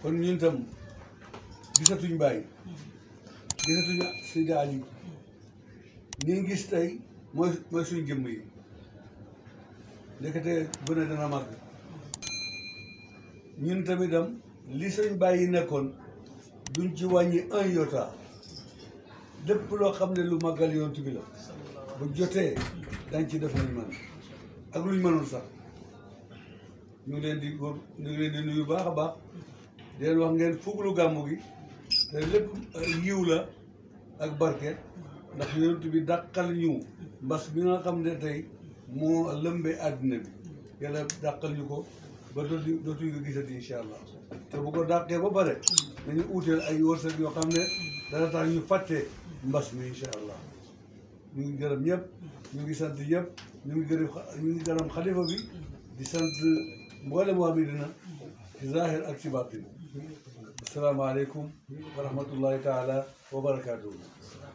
kon ñun tam gisatuñ bàyyi gisatuñ Seydi Ali ñi gis tey mooy suñ jëmm yi ndekete bu ne dana màgg ñun tamitam li suñ bàyyi nekkoon duñ ci wàññi un iota lépp loo xam ne lu màggal yonent bi la bu jotee dañ ci def luñ mën ak luñ mënul sax ñu ngi leen di nuyu baax a baax di leen wax ngeen fuglu gàmmu gi te lépp yiw la ak barke ndax yonent bi dàqal ñu mbas bi nga xam ne tey moo lëmbee àddina bi yàlla dàqal ñu ko ba dootuñu ko gisati incha allah te bu ko dàqee ba pare nañu uuteel ay wërsëg yoo xam ne dana tax ñu fàtte mbas mi incha allah ñu ngi gërëm ñëpp ñu ngi sant ñëpp ñu ngi gërëm xalifa bi di sant mboolem waa Medina ci zahir ak ci baatin asalaamaaleykum wa rahmatullahi taala wa barakaatuhu